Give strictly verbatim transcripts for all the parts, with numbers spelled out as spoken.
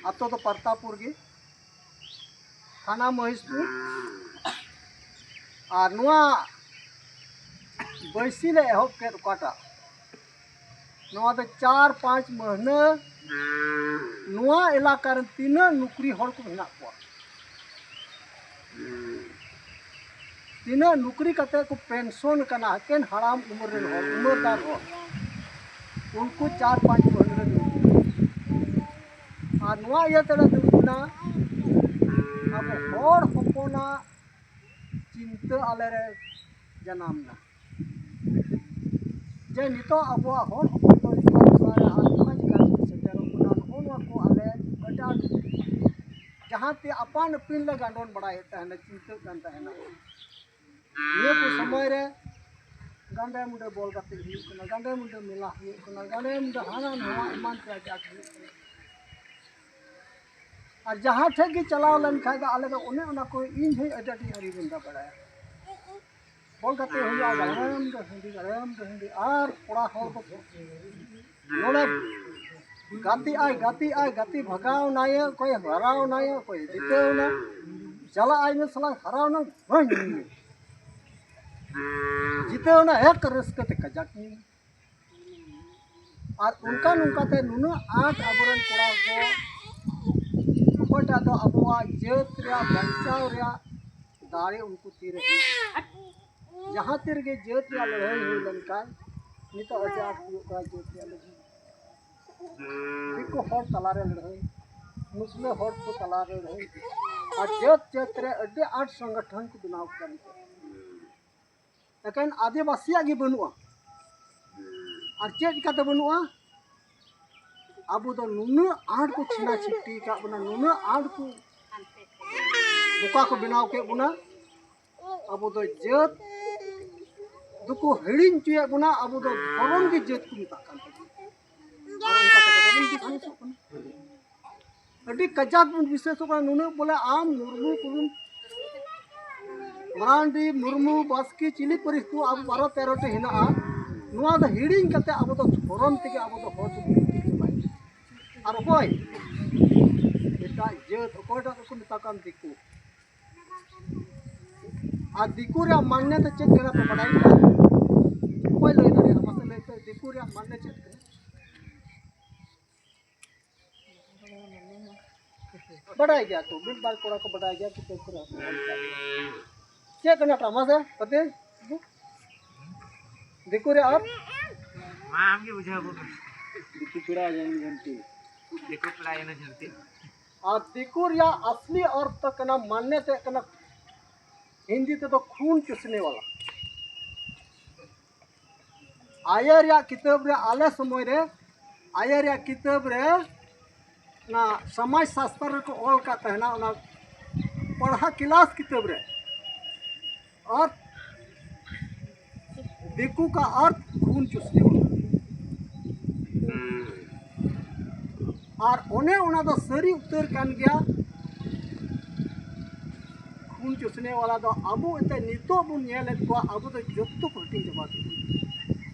ᱟᱛᱳ ᱫᱚ ᱯᱟᱨᱛᱟᱯᱩᱨ ᱜᱮ, ᱛᱷᱟᱱᱟ ᱢᱚᱦᱤᱥᱯᱩᱨ᱾ ᱟᱨ ᱱᱚᱣᱟ ᱵᱟᱹᱭᱥᱤ ᱞᱮ ᱮᱦᱚᱵ ᱠᱮᱫ ᱚᱠᱟᱴᱟᱜ, ᱱᱚᱣᱟ ᱫᱚ ᱪᱟᱨ ᱯᱟᱸᱪ ᱢᱟᱹᱦᱱᱟᱹ ᱱᱚᱣᱟ ᱮᱞᱟᱠᱟ ᱨᱮᱱ ᱛᱤᱱᱟᱹᱜ ᱱᱩᱠᱨᱤ ᱦᱚᱲ ᱠᱚ ᱢᱮᱱᱟᱜ ᱠᱚᱣᱟ, ᱛᱤᱱᱟᱹᱜ ᱱᱩᱠᱨᱤ ᱠᱟᱛᱮ ᱠᱚ ᱯᱮᱱᱥᱚᱱ ᱠᱟᱱᱟ, ᱮᱠᱮᱱ ᱦᱟᱲᱟᱢ ᱩᱢᱮᱨ ᱨᱮᱱ ᱦᱚᱲ, ᱩᱢᱮᱨᱫᱟᱨ ᱦᱚᱲ, ᱩᱱᱠᱩ ᱪᱟᱨ ᱯᱟᱸᱪ ᱢᱟᱹᱦᱱᱟᱹ ᱨᱮ ᱱᱩᱠᱨᱤ᱾ ᱟᱨ ᱱᱚᱣᱟ ᱤᱭᱟᱹ ᱛᱮᱞᱮ ᱫᱩᱲᱩᱵ ᱮᱱᱟ, ᱟᱵᱚ ᱦᱚᱲ ᱦᱚᱯᱚᱱᱟᱜ ᱪᱤᱱᱛᱟᱹ ᱟᱞᱮ ᱨᱮ ᱡᱟᱱᱟᱢ ᱮᱱᱟ᱾ ᱡᱮ ᱱᱤᱛᱚᱜ ᱟᱵᱚᱣᱟᱜ ᱦᱚᱲ ᱦᱚᱯᱚᱱ ᱫᱚ ᱱᱤᱛᱚᱜ ᱫᱚᱥᱟᱨ ᱨᱮ ᱟᱨ ᱚᱠᱟ ᱡᱟᱭᱜᱟ ᱨᱮᱵᱚᱱ ᱥᱮᱴᱮᱨᱚᱜ ᱠᱟᱱᱟ, ᱱᱚᱜᱼᱚ ᱱᱚᱣᱟ ᱠᱚ ᱟᱞᱮ ᱟᱹᱰᱤ ᱟᱸᱴ ᱡᱟᱦᱟᱸ ᱛᱮ ᱟᱯᱟᱱ ᱟᱹᱯᱤᱱ ᱞᱮ ᱜᱟᱸᱰᱚᱱ ᱵᱟᱲᱟᱭᱮᱫ ᱛᱟᱦᱮᱱᱟ, ᱪᱤᱱᱛᱟᱹᱜ ᱠᱟᱱ ᱛᱟᱦᱮᱱᱟ᱾ ᱱᱤᱭᱟᱹ ᱠᱚ ᱥᱚᱢᱚᱭ ᱨᱮ ᱜᱟᱸᱰᱮ ᱢᱩᱸᱰᱮ ᱵᱚᱞ ᱜᱟᱛᱮᱜ ᱦᱩᱭᱩᱜ ᱠᱟᱱᱟ, ᱜᱟᱸᱰᱮ ᱢᱩᱸᱰᱮ ᱢᱮᱞᱟ ᱦᱩᱭᱩᱜ ᱠᱟᱱᱟ, ᱜᱟᱸᱰᱮ ᱢᱩᱸᱰᱮ ᱦᱟᱱᱟ ᱱᱚᱣᱟ ᱮᱢᱟᱱ ᱛᱮᱭᱟᱜ ᱡᱟᱠ ᱦᱩᱭᱩᱜ ᱠᱟᱱᱟ᱾ ᱟᱨ ᱡᱟᱦᱟᱸ ᱴᱷᱮᱡ ᱜᱮ ᱪᱟᱞᱟᱣ ᱞᱮᱱ ᱠᱷᱟᱡ ᱫᱚ ᱟᱞᱮ ᱫᱚ ᱚᱱᱮ ᱚᱱᱟ ᱠᱚ ᱤᱧ ᱦᱚᱸ ᱟᱹᱰᱤ ᱟᱸᱴᱤᱧ ᱟᱹᱨᱤ ᱵᱟᱸᱫᱟ ᱵᱟᱲᱟᱭᱟ᱾ ᱵᱚᱞ ᱜᱟᱛᱮ ᱦᱩᱭᱩᱜᱼᱟ, ᱜᱟᱲᱟᱢ ᱫᱚ ᱦᱟᱺᱰᱤ, ᱜᱟᱲᱟᱢ ᱫᱚ ᱦᱟᱺᱰᱤ, ᱟᱨ ᱠᱚᱲᱟ ᱦᱚᱲ ᱠᱚ ᱱᱚᱰᱮ ᱜᱟᱛᱮᱜ ᱟᱭ, ᱜᱟᱛᱮᱜ ᱟᱭ, ᱜᱟᱛᱮ ᱵᱷᱟᱜᱟᱣ ᱱᱟᱭ, ᱚᱠᱚᱭ ᱦᱟᱨᱟᱣ ᱱᱟᱭ, ᱚᱠᱚᱭ ᱡᱤᱛᱟᱹᱣ ᱱᱟ, ᱪᱟᱞᱟᱜ ᱟᱭ ᱢᱮ ᱥᱟᱞᱟ ᱦᱟᱨᱟᱣ ᱱᱟ, ᱵᱟᱹᱧ ᱡᱤᱛᱟᱹᱣ ᱱᱟ, ᱦᱮᱠ ᱨᱟᱹᱥᱠᱟᱹ ᱛᱮ ᱠᱟᱡᱟᱠ ᱧᱩ᱾ ᱟᱨ ᱚᱱᱠᱟ ᱱᱚᱝᱠᱟ ᱛᱮ ᱱᱩᱱᱟᱹᱜ ᱟᱸᱴ ᱟᱵᱚᱨᱮᱱ ᱠᱚᱲᱟ ᱠᱚ ᱚᱠᱚᱭᱴᱟᱜ ᱫᱚ ᱟᱵᱚᱣᱟᱜ ᱡᱟᱹᱛ ᱨᱮᱭᱟᱜ ᱵᱟᱧᱪᱟᱣ ᱨᱮᱭᱟᱜ ᱫᱟᱲᱮ ᱩᱱᱠᱩ ᱛᱤᱨᱮ ᱦᱩᱭᱩᱜᱼᱟ᱾ ᱡᱟᱦᱟᱸ ᱛᱤ ᱨᱮᱜᱮ ᱡᱟᱹᱛ ᱨᱮᱭᱟᱜ ᱞᱟᱹᱲᱦᱟᱹᱭ ᱦᱩᱭ ᱞᱮᱱᱠᱷᱟᱱ ᱱᱤᱛᱚᱜ ᱟᱡᱟᱫ ᱦᱩᱭᱩᱜ ᱠᱟᱱᱟ ᱡᱟᱹᱛ ᱨᱮᱭᱟᱜ ᱞᱟᱹᱲᱦᱟᱹᱭ᱾ ᱫᱤᱠᱩ ᱦᱚᱲ ᱛᱟᱞᱟᱨᱮ ᱞᱟᱹᱲᱦᱟᱹᱭ, ᱢᱩᱥᱞᱟᱹ ᱦᱚᱲ ᱠᱚ ᱛᱟᱞᱟᱨᱮ ᱞᱟᱹᱲᱦᱟᱹᱭ, ᱟᱨ ᱡᱟᱹᱛ ᱡᱟᱹᱛ ᱨᱮ ᱟᱹᱰᱤ ᱟᱸᱴ ᱥᱚᱝᱜᱚᱴᱷᱚᱱ ᱠᱚ ᱵᱮᱱᱟᱣ ᱠᱮᱫᱟ ᱱᱤᱛᱚᱜ᱾ ᱮᱠᱮᱱ ᱟᱹᱫᱤᱵᱟᱹᱥᱤᱭᱟᱜ ᱜᱮ ᱵᱟᱹᱱᱩᱜᱼᱟ᱾ ᱟᱨ ᱪᱮᱫ ᱞᱮᱠᱟᱛᱮ ᱵᱟᱹᱱᱩᱜᱼᱟ? ᱟᱵᱚ ᱫᱚ ᱱᱩᱱᱟᱹᱜ ᱟᱸᱴ ᱠᱚ ᱪᱷᱤᱱᱟ ᱪᱷᱤᱴᱤ ᱟᱠᱟᱫ ᱵᱚᱱᱟ, ᱱᱩᱱᱟᱹᱜ ᱟᱸᱴ ᱠᱚ ᱵᱚᱠᱟ ᱠᱚ ᱵᱮᱱᱟᱣ ᱠᱮᱫ ᱵᱚᱱᱟ᱾ ᱟᱵᱚ ᱫᱚ ᱡᱟᱹᱛ ᱫᱚᱠᱚ ᱦᱤᱲᱤᱧ ᱦᱚᱪᱚᱭᱮᱫ ᱵᱚᱱᱟ, ᱟᱵᱚ ᱫᱚ ᱫᱷᱚᱨᱚᱢ ᱜᱮ ᱡᱟᱹᱛ ᱠᱚ ᱢᱮᱛᱟᱜ ᱠᱟᱱ ᱛᱟᱵᱚᱱᱟ᱾ ᱟᱨ ᱚᱱᱠᱟ ᱠᱟᱛᱮ ᱵᱚᱱ ᱵᱤᱥᱣᱟᱥᱚᱜ ᱠᱟᱱᱟ᱾ ᱟᱹᱰᱤ ᱠᱟᱡᱟᱠ ᱵᱚᱱ ᱵᱤᱥᱣᱟᱥᱚᱜ ᱠᱟᱱᱟ᱾ ᱱᱩᱱᱟᱹᱜ ᱵᱚᱞᱮ ᱟᱢ ᱢᱩᱨᱢᱩ ᱠᱚᱨᱮᱱ ᱢᱟᱨᱟᱱᱰᱤ, ᱢᱩᱨᱢᱩ, ᱵᱟᱥᱠᱮ, ᱪᱤᱞᱤ ᱯᱟᱹᱨᱤᱥ ᱠᱚ ᱟᱵᱚ ᱵᱟᱨᱚ ᱛᱮᱨᱚ ᱴᱤ ᱦᱮᱱᱟᱜᱼᱟ᱾ ᱱᱚᱣᱟ ᱫᱚ ᱦᱤᱲᱤᱧ ᱠᱟᱛᱮ ᱟᱵᱚ ᱫᱚ ᱫᱷᱚᱨᱚᱢ ᱛᱮᱜᱮ ᱟᱵᱚ ᱫᱚ ᱦᱚᱲ ᱫᱚᱵᱚᱱ ᱜᱤᱛᱤᱡ ᱪᱟᱵᱟᱭᱮᱱᱟ᱾ ᱟᱨ ᱚᱠᱚᱭ ᱡᱟᱹᱛ ᱚᱠᱚᱭᱴᱟᱜ ᱫᱚᱠᱚ ᱢᱮᱛᱟ ᱠᱚᱣᱟ ᱫᱤᱠᱩ᱾ ᱟᱨ ᱫᱤᱠᱩ ᱨᱮᱭᱟᱜ ᱢᱟᱱᱮ ᱫᱚ ᱪᱮᱫ ᱠᱟᱱᱟ ᱯᱮ ᱵᱟᱰᱟᱭ ᱜᱮᱭᱟ? ᱚᱠᱚᱭ ᱞᱟᱹᱭ ᱫᱟᱲᱮᱭᱟᱜᱼᱟ? ᱢᱟᱥᱮ ᱞᱟᱹᱭ ᱯᱮ, ᱫᱤᱠᱩ ᱨᱮᱭᱟᱜ ᱢᱟᱱᱮ ᱪᱮᱫ ᱠᱟᱱᱟ? ᱵᱟᱰᱟᱭ ᱜᱮᱭᱟ ᱠᱚ, ᱢᱤᱫ ᱵᱟᱨ ᱠᱚᱲᱟ ᱠᱚ ᱵᱟᱰᱟᱭ ᱜᱮᱭᱟ, ᱠᱤᱛᱟᱹᱵ ᱠᱚᱨᱮ ᱦᱚᱸ ᱚᱞ ᱠᱟᱜ ᱜᱮᱭᱟ᱾ ᱪᱮᱫ ᱠᱟᱱᱟ ᱴᱟᱢᱟ ᱥᱮ ᱠᱟᱛᱮ? ᱫᱤᱠᱩ ᱨᱮ ᱟᱨ ᱢᱟ ᱟᱢ ᱜᱮ ᱵᱩᱡᱷᱟᱹᱣ ᱟᱵᱚᱱ ᱢᱮ᱾ ᱫᱤᱠᱩ ᱯᱮᱲᱟ ᱡᱟᱹᱱᱤ ᱡᱷᱟᱹᱱᱴᱤ᱾ ᱫᱤᱠᱩ ᱯᱮᱲᱟ ᱡᱟᱹᱱᱤ ᱡᱷᱟᱹᱱᱴᱤ᱾ ᱟᱨ ᱫᱤᱠᱩ ᱨᱮᱭᱟᱜ ᱟᱥᱞᱤ ᱚᱨᱛᱷ ᱠᱟᱱᱟ, ᱢᱟᱱᱮ ᱛᱮ ᱠᱟᱱᱟ, ᱦᱤᱱᱫᱤ ᱛᱮᱫᱚ ᱠᱷᱩᱱ ᱪᱩᱥᱱᱮ ᱣᱟᱞᱟ᱾ ᱟᱭᱮ ᱨᱮᱭᱟᱜ ᱠᱤᱛᱟᱹᱵ ᱨᱮ, ᱟᱞᱮ ᱥᱚᱢᱚᱭ ᱨᱮ ᱟᱭᱮ ᱨᱮᱭᱟᱜ ᱠᱤᱛᱟᱹᱵ ᱨᱮ ᱚᱱᱟ ᱥᱚᱢᱟᱡᱽ ᱥᱟᱥᱛᱨ ᱨᱮᱠᱚ ᱚᱞ ᱠᱟᱜ ᱛᱟᱦᱮᱱᱟ, ᱚᱱᱟ ᱯᱟᱲᱦᱟ ᱠᱞᱟᱥ ᱠᱤᱛᱟᱹᱵ ᱨᱮ᱾ ᱟᱨ ᱫᱤᱠᱩ ᱠᱟ ᱟᱨᱛᱷ ᱠᱷᱩᱱ ᱪᱩᱥᱱᱮ ᱣᱟᱞᱟ᱾ ᱟᱨ ᱚᱱᱮ ᱚᱱᱟ ᱫᱚ ᱥᱟᱹᱨᱤ ᱩᱛᱟᱹᱨ ᱠᱟᱱ ᱜᱮᱭᱟ᱾ ᱠᱷᱩᱱ ᱪᱩᱥᱱᱮ ᱣᱟᱞᱟ ᱫᱚ ᱟᱵᱚ ᱮᱱᱛᱮ ᱱᱤᱛᱚᱜ ᱵᱚᱱ ᱧᱮᱞᱮᱫ ᱠᱚᱣᱟ, ᱟᱵᱚ ᱫᱚ ᱡᱚᱛᱚ ᱠᱚ ᱦᱟᱹᱴᱤᱧ ᱪᱟᱵᱟ ᱠᱮᱫ ᱵᱚᱱᱟ᱾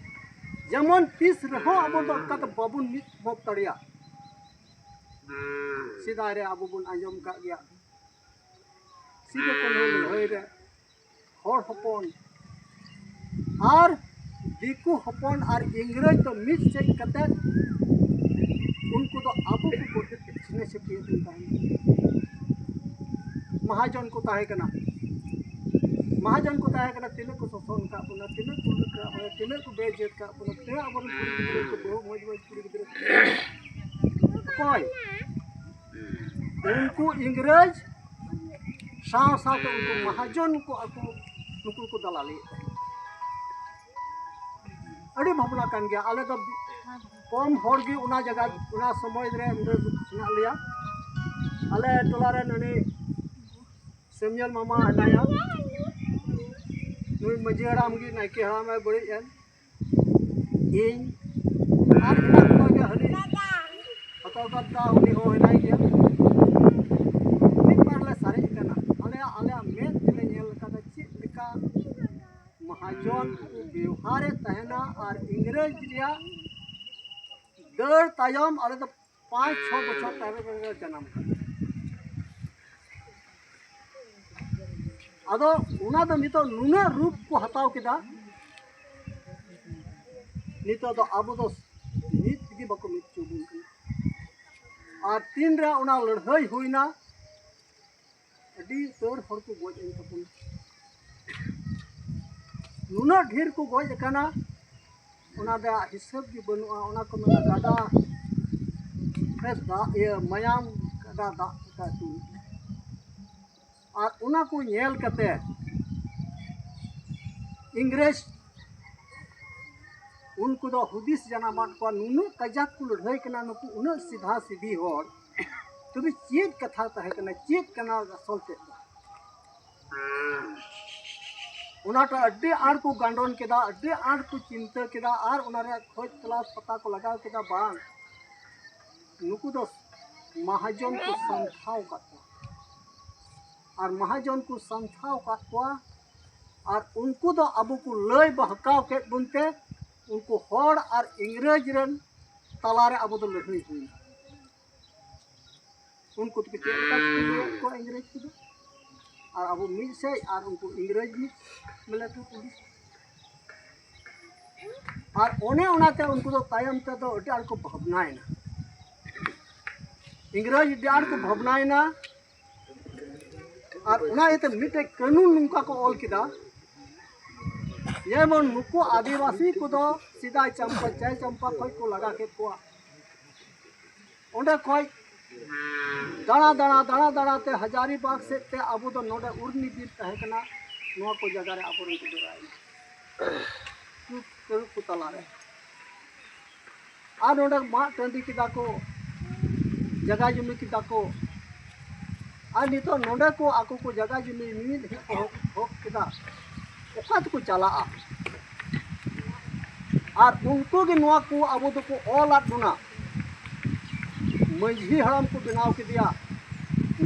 ᱡᱮᱢᱚᱱ ᱛᱤᱥ ᱨᱮᱦᱚᱸ ᱟᱵᱚ ᱫᱚ ᱚᱱᱠᱟ ᱫᱚ ᱵᱟᱵᱚᱱ ᱢᱤᱫ ᱵᱷᱚᱵ ᱫᱟᱲᱮᱭᱟᱜᱼᱟ᱾ ᱥᱮᱫᱟᱭ ᱨᱮ ᱟᱵᱚ ᱵᱚᱱ ᱟᱸᱡᱚᱢ ᱠᱟᱜ ᱜᱮᱭᱟ, ᱥᱤᱫᱩ ᱠᱟᱹᱱᱦᱩ ᱞᱟᱹᱲᱦᱟᱹᱭ ᱨᱮ ᱦᱚᱲ ᱦᱚᱯᱚᱱ ᱟᱨ ᱫᱤᱠᱩ ᱦᱚᱯᱚᱱ ᱟᱨ ᱤᱝᱨᱮᱡᱽ ᱫᱚ ᱢᱤᱫ ᱥᱮᱫ ᱠᱟᱛᱮ ᱩᱱᱠᱩ ᱫᱚ ᱟᱵᱚ ᱠᱚᱠᱚ ᱪᱷᱤᱱᱟᱹ ᱪᱷᱟᱹᱴᱤᱭᱟᱹ ᱠᱚ ᱛᱟᱦᱮᱸ ᱠᱟᱱᱟ᱾ ᱢᱟᱦᱟᱡᱚᱱ ᱠᱚ ᱛᱟᱦᱮᱸ ᱠᱟᱱᱟ, ᱢᱟᱦᱟᱡᱚᱱ ᱠᱚ ᱛᱟᱦᱮᱸ ᱠᱟᱱᱟ, ᱛᱤᱱᱟᱹᱜ ᱠᱚ ᱥᱚᱥᱚᱱ ᱟᱠᱟᱫ ᱵᱚᱱᱟ, ᱛᱤᱱᱟᱹᱜ ᱠᱚ ᱞᱩᱴ ᱟᱠᱟᱫ ᱵᱚᱱᱟ, ᱛᱤᱱᱟᱹᱜ ᱠᱚ ᱵᱮᱡᱮᱛ ᱟᱠᱟᱫ ᱵᱚᱱᱟ, ᱛᱤᱱᱟᱹᱜ ᱟᱵᱚᱨᱮᱱ ᱠᱩᱲᱤ ᱜᱤᱫᱽᱨᱟᱹ ᱠᱚ, ᱵᱟᱹᱦᱩ ᱢᱚᱡᱽ ᱢᱚᱡᱽ ᱠᱩᱲᱤ ᱜᱤᱫᱽᱨᱟᱹ ᱠᱚ᱾ ᱚᱠᱚᱭ? ᱩᱱᱠᱩ ᱤᱝᱨᱮᱡᱽ ᱥᱟᱶ ᱥᱟᱶᱛᱮ ᱩᱱᱠᱩ ᱢᱟᱦᱟᱡᱚᱱ ᱠᱚ ᱟᱠᱚ ᱱᱩᱠᱩ ᱠᱚ ᱫᱟᱞᱟᱞᱤᱭᱮᱫ ᱛᱟᱦᱮᱸᱫ᱾ ᱟᱹᱰᱤ ᱵᱷᱟᱵᱽᱱᱟ ᱠᱟᱱ ᱜᱮᱭᱟ᱾ ᱟᱞᱮ ᱫᱚ ᱠᱚᱢ ᱦᱚᱲ ᱜᱮ ᱚᱱᱟ ᱡᱟᱭᱜᱟ, ᱚᱱᱟ ᱥᱚᱢᱚᱭ ᱨᱮ ᱚᱸᱰᱮ ᱢᱮᱱᱟᱜ ᱞᱮᱭᱟ᱾ ᱟᱞᱮ ᱴᱚᱞᱟ ᱨᱮ ᱱᱩᱭ ᱥᱮᱢᱧᱮᱞ ᱢᱟᱢᱟ ᱦᱮᱱᱟᱭᱟ, ᱱᱩᱭ ᱢᱟᱹᱡᱷᱤ ᱦᱟᱲᱟᱢ ᱜᱮ, ᱱᱟᱭᱠᱮ ᱦᱟᱲᱟᱢᱮ ᱵᱟᱹᱲᱤᱡ ᱮᱱ, ᱤᱧ ᱟᱨ ᱦᱮᱱᱟᱜ ᱠᱚᱣᱟ ᱜᱮ ᱦᱟᱹᱱᱤ ᱦᱚᱛᱚ ᱠᱟᱫᱟ, ᱩᱱᱤ ᱦᱚᱸ ᱦᱮᱱᱟᱭ ᱜᱮᱭᱟ᱾ ᱢᱤᱫ ᱵᱟᱨ ᱞᱮ ᱥᱟᱨᱮᱡ ᱟᱠᱟᱱᱟ᱾ ᱟᱞᱮᱭᱟᱜ, ᱟᱞᱮᱭᱟᱜ ᱢᱮᱫ ᱛᱮᱞᱮ ᱧᱮᱞ ᱟᱠᱟᱫᱟ ᱪᱮᱫ ᱞᱮᱠᱟ ᱢᱟᱦᱟᱡᱚᱱ ᱠᱚ ᱵᱮᱣᱦᱟᱨᱮᱫ ᱛᱟᱦᱮᱱᱟ ᱟᱨ ᱤᱝᱨᱮᱡᱽ ᱨᱮᱭᱟᱜ ᱫᱟᱹᱲ ᱛᱟᱭᱚᱢ ᱟᱞᱮ ᱫᱚ ᱯᱟᱸᱪ ᱪᱷᱚ ᱵᱚᱪᱷᱚᱨ ᱛᱟᱭᱚᱢ ᱨᱮᱞᱮ ᱡᱟᱱᱟᱢ ᱟᱠᱟᱱᱟ᱾ ᱟᱫᱚ ᱚᱱᱟ ᱫᱚ ᱱᱤᱛᱚᱜ ᱱᱩᱱᱟᱹᱜ ᱨᱩᱯ ᱠᱚ ᱦᱟᱛᱟᱣ ᱠᱮᱫᱟ, ᱱᱤᱛᱚᱜ ᱫᱚ ᱟᱵᱚ ᱫᱚ ᱢᱤᱫ ᱜᱮ ᱵᱟᱠᱚ ᱢᱤᱫ ᱦᱚᱪᱚ ᱵᱚᱱ ᱠᱟᱱᱟ᱾ ᱟᱨ ᱛᱤᱱᱨᱮ ᱚᱱᱟ ᱞᱟᱹᱲᱦᱟᱹᱭ ᱦᱩᱭᱱᱟ, ᱟᱹᱰᱤ ᱩᱛᱟᱹᱨ ᱦᱚᱲ ᱠᱚ ᱜᱚᱡ ᱮᱱ ᱛᱟᱵᱚᱱᱟ᱾ ᱱᱩᱱᱟᱹᱜ ᱰᱷᱮᱨ ᱠᱚ ᱜᱚᱡ ᱟᱠᱟᱱᱟ, ᱚᱱᱟ ᱨᱮᱭᱟᱜ ᱦᱤᱥᱟᱹᱵ ᱜᱮ ᱵᱟᱹᱱᱩᱜᱼᱟ᱾ ᱚᱱᱟ ᱠᱚ ᱢᱮᱱᱟ ᱜᱟᱰᱟ ᱨᱮ ᱫᱟᱜ, ᱤᱭᱟᱹ, ᱢᱟᱭᱟᱢ ᱜᱟᱰᱟ ᱫᱟᱜ ᱞᱮᱠᱟ ᱠᱚ᱾ ᱟᱨ ᱚᱱᱟ ᱠᱚ ᱧᱮᱞ ᱠᱟᱛᱮ ᱤᱝᱨᱮᱡᱽ ᱩᱱᱠᱩ ᱫᱚ ᱦᱩᱫᱤᱥ ᱡᱟᱱᱟᱢᱟᱫ ᱠᱚᱣᱟ, ᱱᱩᱱᱟᱹᱜ ᱠᱟᱡᱟᱠ ᱠᱚ ᱞᱟᱹᱲᱦᱟᱹᱭ ᱠᱟᱱᱟ ᱱᱩᱠᱩ ᱩᱱᱟᱹᱜ ᱥᱤᱫᱷᱟ ᱥᱤᱫᱷᱤ ᱦᱚᱲ, ᱛᱚᱵᱮ ᱪᱮᱫ ᱠᱟᱛᱷᱟ ᱛᱟᱦᱮᱸ ᱠᱟᱱᱟ, ᱪᱮᱫ ᱠᱟᱱᱟ ᱟᱥᱚᱞ ᱛᱮᱫ ᱫᱚ? ᱚᱱᱟᱴᱟᱜ ᱟᱹᱰᱤ ᱟᱸᱴ ᱠᱚ ᱜᱟᱱᱰᱚᱱ ᱠᱮᱫᱟ, ᱟᱹᱰᱤ ᱟᱸᱴ ᱠᱚ ᱪᱤᱱᱛᱟᱹ ᱠᱮᱫᱟ ᱟᱨ ᱚᱱᱟ ᱨᱮᱭᱟᱜ ᱠᱷᱚᱡᱽ ᱛᱚᱞᱟᱥ ᱯᱟᱛᱟ ᱠᱚ ᱞᱟᱜᱟᱣ ᱠᱮᱫᱟ᱾ ᱵᱟᱝ, ᱱᱩᱠᱩ ᱫᱚ ᱢᱟᱦᱟᱡᱚᱱ ᱠᱚ ᱥᱟᱢᱴᱷᱟᱣ ᱟᱠᱟᱫ ᱠᱚᱣᱟ᱾ ᱟᱨ ᱢᱟᱦᱟᱡᱚᱱ ᱠᱚ ᱥᱟᱢᱴᱷᱟᱣ ᱟᱠᱟᱫ ᱠᱚᱣᱟ ᱟᱨ ᱩᱱᱠᱩ ᱫᱚ ᱟᱵᱚ ᱠᱚ ᱞᱟᱹᱭ ᱵᱟᱦᱠᱟᱣ ᱠᱮᱫ ᱵᱚᱱᱛᱮ ᱩᱱᱠᱩ ᱦᱚᱲ ᱟᱨ ᱤᱝᱨᱮᱡᱽ ᱨᱮᱱ ᱛᱟᱞᱟᱨᱮ ᱟᱵᱚ ᱫᱚ ᱞᱟᱹᱲᱦᱟᱹᱭ ᱦᱩᱭᱱᱟ᱾ ᱩᱱᱠᱩ ᱫᱚᱠᱚ ᱪᱮᱫ ᱞᱮᱠᱟ ᱪᱤᱠᱟᱹ ᱠᱚᱣᱟ ᱤᱝᱨᱮᱡᱽ ᱠᱚᱫᱚ, ᱟᱨ ᱟᱵᱚ ᱢᱤᱫ ᱥᱮᱫ ᱟᱨ ᱩᱱᱠᱩ ᱤᱝᱨᱮᱡᱽ ᱢᱤᱫ ᱢᱤᱞᱤᱴᱟᱨᱤ ᱯᱩᱞᱤᱥ᱾ ᱟᱨ ᱚᱱᱮ ᱚᱱᱟᱛᱮ ᱩᱱᱠᱩ ᱫᱚ ᱛᱟᱭᱚᱢ ᱛᱮᱫᱚ ᱟᱹᱰᱤ ᱟᱸᱴ ᱠᱚ ᱵᱷᱟᱵᱽᱱᱟᱭᱮᱱᱟ, ᱤᱝᱨᱮᱡᱽ ᱟᱹᱰᱤ ᱟᱸᱴ ᱠᱚ ᱵᱷᱟᱵᱽᱱᱟᱭᱮᱱᱟ᱾ ᱟᱨ ᱚᱱᱟ ᱤᱭᱟᱹᱛᱮ ᱢᱤᱫᱴᱮᱡ ᱠᱟᱹᱱᱩᱱ ᱱᱚᱝᱠᱟ ᱠᱚ ᱚᱞ ᱠᱮᱫᱟ, ᱡᱮᱢᱚᱱ ᱱᱩᱠᱩ ᱟᱹᱫᱤᱵᱟᱹᱥᱤ ᱠᱚᱫᱚ ᱥᱮᱫᱟᱭ ᱪᱟᱢᱯᱟ, ᱪᱟᱭ ᱪᱟᱢᱯᱟ ᱠᱷᱚᱡ ᱠᱚ ᱞᱟᱜᱟ ᱠᱮᱫ ᱠᱚᱣᱟ᱾ ᱚᱸᱰᱮ ᱠᱷᱚᱡ ᱫᱟᱬᱟ ᱫᱟᱬᱟ ᱫᱟᱬᱟ ᱫᱟᱬᱟ ᱛᱮ ᱦᱟᱡᱟᱨᱤᱵᱟᱜᱽ ᱥᱮᱫ ᱛᱮ ᱟᱵᱚ ᱫᱚ ᱱᱚᱰᱮ ᱩᱨᱱᱤ ᱵᱤᱨ ᱛᱟᱦᱮᱸ ᱠᱟᱱᱟ, ᱱᱚᱣᱟ ᱠᱚ ᱡᱟᱭᱜᱟ ᱨᱮ ᱟᱵᱚᱨᱮᱱ ᱠᱚ ᱰᱮᱨᱟᱭᱮᱱᱟ᱾ ᱛᱟᱹᱨᱩᱵ ᱠᱚ ᱛᱟᱞᱟᱨᱮ᱾ ᱟᱨ ᱱᱚᱰᱮ ᱢᱟᱜ ᱴᱟᱺᱰᱤ ᱠᱮᱫᱟ ᱠᱚ, ᱡᱟᱭᱜᱟ ᱡᱩᱢᱤ ᱠᱮᱫᱟ ᱠᱚ᱾ ᱟᱨ ᱱᱤᱛᱚᱜ ᱱᱚᱰᱮ ᱠᱚ ᱟᱠᱚ ᱠᱚ ᱡᱟᱭᱜᱟ ᱡᱩᱢᱤ ᱢᱤᱢᱤᱫ ᱦᱮᱡ ᱠᱚ ᱦᱚᱠ, ᱦᱚᱠ ᱠᱮᱫᱟ, ᱚᱠᱟ ᱛᱮᱠᱚ ᱪᱟᱞᱟᱜᱼᱟ? ᱟᱨ ᱩᱱᱠᱩ ᱜᱮ ᱱᱚᱣᱟ ᱠᱚ ᱟᱵᱚ ᱫᱚᱠᱚ ᱚᱞ ᱟᱫ ᱵᱚᱱᱟ᱾ ᱢᱟᱹᱡᱷᱤ ᱦᱟᱲᱟᱢ ᱠᱚ ᱵᱮᱱᱟᱣ ᱠᱮᱫᱮᱭᱟ,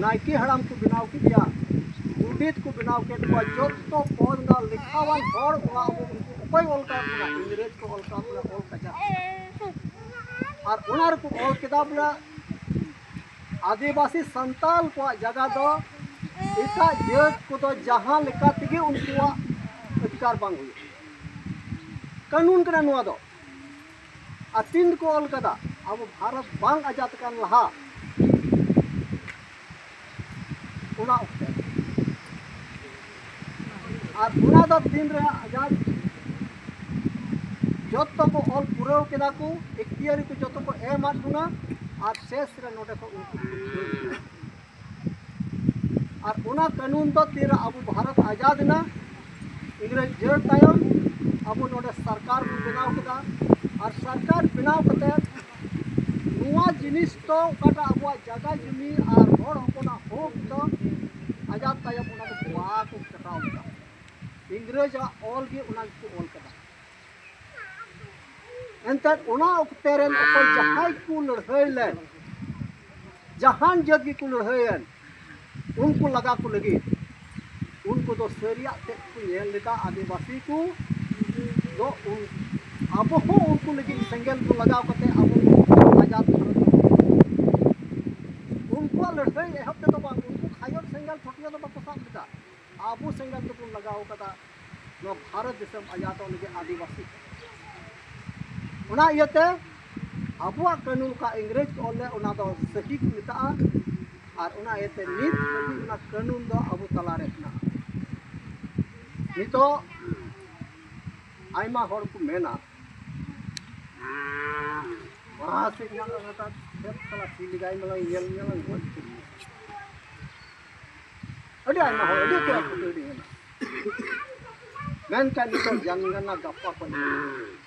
ᱱᱟᱭᱠᱮ ᱦᱟᱲᱟᱢ ᱠᱚ ᱵᱮᱱᱟᱣ ᱠᱮᱫᱮᱭᱟ, ᱜᱚᱰᱮᱛ ᱠᱚ ᱵᱮᱱᱟᱣ ᱠᱮᱫ ᱠᱚᱣᱟ, ᱡᱚᱛᱚ ᱯᱚᱫ ᱨᱮᱱᱟᱜ ᱞᱮᱠᱷᱟᱣᱟᱱ ᱦᱚᱲ ᱚᱱᱟ ᱟᱵᱚ ᱩᱱᱠᱩ ᱚᱠᱚᱭ ᱚᱞ ᱠᱟᱜ ᱵᱚᱱᱟ? ᱤᱝᱨᱮᱡᱽ ᱠᱚ ᱚᱞ ᱠᱟᱜ ᱵᱚᱱᱟ, ᱚᱞ ᱠᱟᱡᱟᱠ᱾ ᱟᱨ ᱚᱱᱟ ᱨᱮᱠᱚ ᱚᱞ ᱠᱮᱫᱟ ᱵᱚᱞᱮ ᱟᱹᱫᱤᱵᱟᱹᱥᱤ ᱥᱟᱱᱛᱟᱞ ᱠᱚᱣᱟᱜ ᱡᱟᱭᱜᱟ ᱫᱚ ᱮᱴᱟᱜ ᱡᱟᱹᱛ ᱠᱚᱫᱚ ᱡᱟᱦᱟᱸ ᱞᱮᱠᱟ ᱛᱮᱜᱮ ᱩᱱᱠᱩᱣᱟᱜ ᱚᱫᱷᱤᱠᱟᱨ ᱵᱟᱝ ᱦᱩᱭᱩᱜᱼᱟ᱾ ᱠᱟᱹᱱᱩᱱ ᱠᱟᱱᱟ ᱱᱚᱣᱟ ᱫᱚ᱾ ᱟᱨ ᱛᱤᱱ ᱠᱚ ᱚᱞ ᱠᱟᱫᱟ, ᱟᱵᱚ ᱵᱷᱟᱨᱚᱛ ᱵᱟᱝ ᱟᱡᱟᱫ ᱠᱟᱱ ᱞᱟᱦᱟ ᱚᱱᱟ ᱚᱠᱛᱮ᱾ ᱟᱨ ᱚᱱᱟ ᱫᱚ ᱛᱤᱱ ᱨᱮ ᱟᱡᱟᱫ, ᱡᱚᱛᱚ ᱠᱚ ᱚᱞ ᱯᱩᱨᱟᱹᱣ ᱠᱮᱫᱟ ᱠᱚ, ᱮᱠᱛᱤᱭᱟᱨᱤ ᱠᱚ ᱡᱚᱛᱚ ᱠᱚ ᱮᱢᱟᱫ ᱵᱚᱱᱟ, ᱟᱨ ᱥᱮᱥ ᱨᱮ ᱱᱚᱰᱮ ᱠᱷᱚᱱ ᱩᱱᱠᱩ ᱠᱚ ᱫᱟᱹᱲ ᱠᱮᱫᱟ᱾ ᱟᱨ ᱚᱱᱟ ᱠᱟᱹᱱᱩᱱ ᱫᱚ ᱛᱤᱨᱮ ᱟᱵᱚ ᱵᱷᱟᱨᱚᱛ ᱟᱡᱟᱫ ᱮᱱᱟ, ᱤᱝᱨᱮᱡᱽ ᱡᱟᱹᱲ ᱛᱟᱭᱚᱢ ᱟᱵᱚ ᱱᱚᱰᱮ ᱥᱚᱨᱠᱟᱨ ᱵᱚᱱ ᱵᱮᱱᱟᱣ ᱠᱮᱫᱟ᱾ ᱟᱨ ᱥᱚᱨᱠᱟᱨ ᱵᱮᱱᱟᱣ ᱠᱟᱛᱮ ᱱᱚᱣᱟ ᱡᱤᱱᱤᱥ ᱫᱚ ᱚᱠᱟᱴᱟᱜ ᱟᱵᱚᱣᱟᱜ ᱡᱟᱭᱜᱟ ᱡᱩᱢᱤ ᱟᱨ ᱦᱚᱲ ᱦᱚᱯᱚᱱᱟᱜ ᱦᱚᱠ ᱫᱚ ᱟᱡᱟᱫ ᱛᱟᱭᱚᱢ ᱚᱱᱟ ᱫᱚ ᱵᱟᱠᱚ ᱠᱟᱴᱟᱣ ᱠᱮᱫᱟ᱾ ᱤᱝᱨᱮᱡᱽ ᱟᱜ ᱚᱞ ᱜᱮ ᱚᱱᱟ ᱜᱮᱠᱚ ᱚᱞ ᱠᱟᱫᱟ᱾ ᱮᱱᱛᱮᱫ ᱚᱱᱟ ᱚᱠᱛᱮ ᱨᱮᱱ ᱚᱠᱚᱭ ᱡᱟᱦᱟᱸᱭ ᱠᱚ ᱞᱟᱹᱲᱦᱟᱹᱭ ᱞᱮᱱ, ᱡᱟᱦᱟᱱ ᱡᱟᱹᱛ ᱜᱮᱠᱚ ᱞᱟᱹᱲᱦᱟᱹᱭᱮᱱ, ᱩᱱᱠᱩ ᱞᱟᱜᱟ ᱠᱚ ᱞᱟᱹᱜᱤᱫ ᱩᱱᱠᱩ ᱫᱚ ᱥᱟᱹᱨᱤᱭᱟᱜ ᱛᱮᱫ ᱠᱚ ᱧᱮᱞ ᱞᱮᱫᱟ᱾ ᱟᱹᱫᱤᱵᱟᱹᱥᱤ ᱠᱚ ᱫᱚ ᱩᱱ-, ᱟᱵᱚ ᱦᱚᱸ ᱩᱱᱠᱩ ᱞᱟᱹᱜᱤᱫ ᱥᱮᱸᱜᱮᱞ ᱠᱚ ᱞᱟᱜᱟᱣ ᱠᱟᱛᱮ ᱟᱵᱚ ᱟᱡᱟᱫ ᱵᱷᱟᱨᱚᱛ ᱵᱚᱱ ᱩᱱᱠᱩᱣᱟᱜ ᱞᱟᱹᱲᱦᱟᱹᱭ ᱮᱦᱚᱵ ᱛᱮᱫᱚ ᱵᱟᱝ, ᱩᱱᱠᱩ ᱠᱷᱟᱭᱚᱴ ᱥᱮᱸᱜᱮᱞ ᱴᱷᱚᱴᱭᱚ ᱫᱚ ᱵᱟᱠᱚ ᱥᱟᱵ ᱞᱮᱫᱟ᱾ ᱟᱵᱚ ᱥᱮᱸᱜᱮᱞ ᱫᱚᱵᱚᱱ ᱞᱟᱜᱟᱣ ᱠᱟᱫᱟ ᱱᱚᱣᱟ ᱵᱷᱟᱨᱚᱛ ᱫᱤᱥᱚᱢ ᱟᱡᱟᱫᱚᱜ ᱞᱟᱹᱜᱤᱫ ᱟᱹᱫᱤᱵᱟᱹᱥᱤ᱾ ᱚᱱᱟ ᱤᱭᱟᱹᱛᱮ ᱟᱵᱚᱣᱟᱜ ᱠᱟᱹᱱᱩᱱ ᱚᱠᱟ ᱤᱝᱨᱮᱡᱽ ᱠᱚ ᱚᱞ ᱞᱮᱫ, ᱚᱱᱟ ᱫᱚ ᱥᱟᱹᱦᱤ ᱠᱚ ᱢᱮᱛᱟᱜᱼᱟ᱾ ᱟᱨ ᱚᱱᱟ ᱤᱭᱟᱹᱛᱮ ᱱᱤᱛ ᱦᱟᱹᱵᱤᱡ ᱚᱱᱟ ᱠᱟᱹᱱᱩᱱ ᱫᱚ ᱟᱵᱚ ᱛᱟᱞᱟᱨᱮ ᱢᱮᱱᱟᱜᱼᱟ᱾ ᱱᱤᱛᱚᱜ ᱟᱭᱢᱟ ᱦᱚᱲ ᱠᱚ ᱢᱮᱱᱟ, ᱢᱟᱦᱟᱥᱤᱧ ᱧᱮᱞ ᱠᱟᱫᱟ, ᱠᱷᱮᱛ ᱥᱟᱞᱟ ᱥᱤ ᱞᱮᱜᱟᱭ ᱢᱮ, ᱧᱮᱞ ᱧᱮᱞ ᱜᱚᱡ ᱠᱮᱫᱮᱭᱟ᱾ ᱟᱹᱰᱤ ᱟᱭᱢᱟ ᱦᱚᱲ, ᱟᱹᱰᱤ ᱩᱛᱟᱹᱨ ᱟᱹᱰᱤ ᱢᱮᱱᱟᱜᱼᱟ᱾ ᱢᱮᱱᱠᱷᱟᱱ ᱱᱤᱛᱚᱜ ᱡᱟᱱᱜᱟᱱᱟ ᱜᱟᱯᱟ ᱠᱚ ᱧᱮᱞ